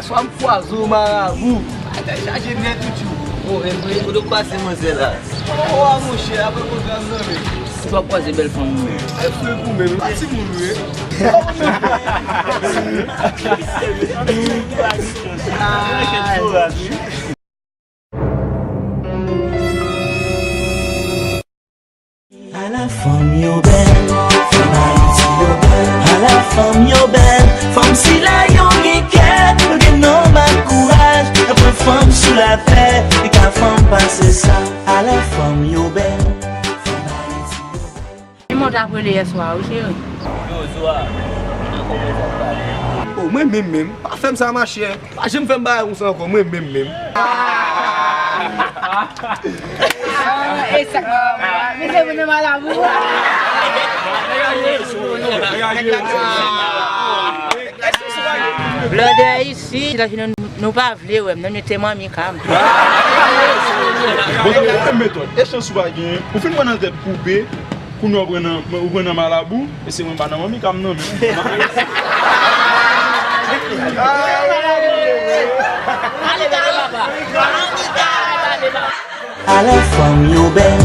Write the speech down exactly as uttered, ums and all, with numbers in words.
Swa m kwaze w marabou. Atè chaje nèt ou tchou. O, e vre, kote w pase manzè la? O, a monchè, apre kontra m nan men. Swa w kwaze bèl fanm ou. E fre pou menm, pa timoun ou ye. Ala fanm yo bèl, fanm Ayiti yo bèl. Ala fanm yo bèl, fanm sila yo gen kè, yo gen nòmal kouraj. Apre fanm sou latè, e ka fanm pase sa. Ala fanm yo bèl, fanm Ayiti yo bèl. Ki mo w t ap rele yè swa a wi cheri? Yo, Zoa, nan kòman sa pale? O, mwen menm menm, pa fè m sa machè. Pa janm fè m bagay konsa ankò, mwen menm menm. E sa k pa mwen, mwen se moun nan malabou. Blòdè isi, la nou, nou pa vle wè m, nou mete manmi ka m. Bon, se yon metòd. E chans ou pa genyen. Ou fin pran nan tèt koube. Kounye a ou pran nan, ou pran nan malabou, e se mwen pa nan manmi ka m nan men. Ala fanm yo bèl,